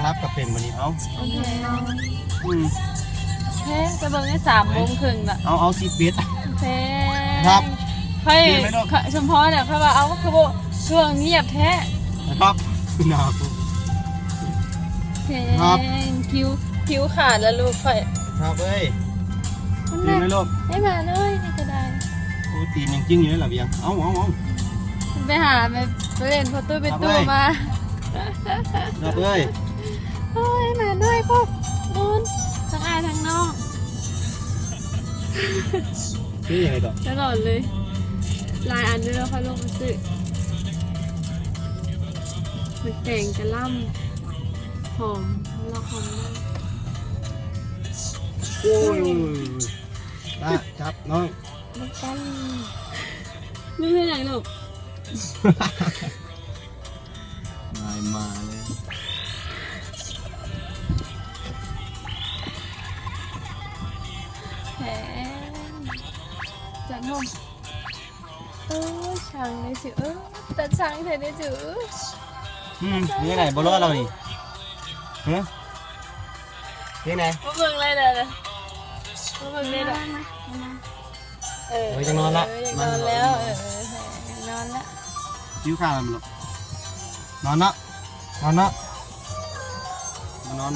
ຮັບກໍເປັນບັດນີ້ເຮົາ ໂອເຄ ອືມ ໂອເຄ ຈະເບິ່ງໄດ້ສາມໂມງເຄິ່ງລະ ເອົາ ເອົາສິບເອັດ ໂອເຄ ຮັບ ຂ້ອຍ ເປັນໄປເນາະ ຂ້ອຍ ສົມພໍແຫຼະ ຂ້ອຍວ່າ ເອົ້າ ຄືບໍ່ ຄືວ່າງຽບແທ້ ຮັບ ໜາວ ໂອເຄ ຮັບ ຄິວ ຄິວຂາດລະລູກຂ້ອຍ ຮັບເອີຍ ເປັນໄປລູກ ໄອ້ໝານ້ອຍນີ້ກໍໄດ້ ໂອ້ ຕີນຍັງຈິ້ງຢູ່ເດ້ລະວຽງ ເອົາ ເອົາ ເອົາ ໄປຫາແມ່ ໄປຫຼິ້ນພໍ່ຕູ້ແມ່ຕູ້ມາ ຮັບເອີຍ ໂອ້ຍ ໝານ້ອຍພວກນູນ ທັງອ້າຍທັງນ້ອງ ຊື້ຫຍັງໄປກໍ ຕະຫຼອດເລີຍ ຫຼາຍອັນເລີຍ ເຮົາຄ່ອຍລົງໄປຊື້ ໝາກແຕງກະລ່ຳ ຫອມ ລາວຫອມ ໂອ້ຍ ລາ ຈັບນ້ອງ ນຳກັນ ມຶງເຮັດຫຍັງລູກ? ມາ ມາເລີຍ ແພງ ຈັດຫ້ອງ ເອີ ຊ່າງເດ້ຊິ ເອີ ຕາຊ່າງແທ້ເດ້ຊິ ອືມ ເປັນຈັ່ງໃດ ບໍ່ລອດແລ້ວນີ້ ຮະ? ເປັນຈັ່ງໃດ? ມາເບິ່ງເລີຍເດີ ມາເບິ່ງເລີຍເດີ ມາ ມາ ເອີ ໂອ້ຍ ຢາກນອນລະ ເອີ ຢາກນອນແລ້ວ ມາ ເອີ ເອີ ຢາກນອນລະ ຫິວຂ້າວແລ້ວ ນອນເນາະ ນອນເນາະ ມານອນ.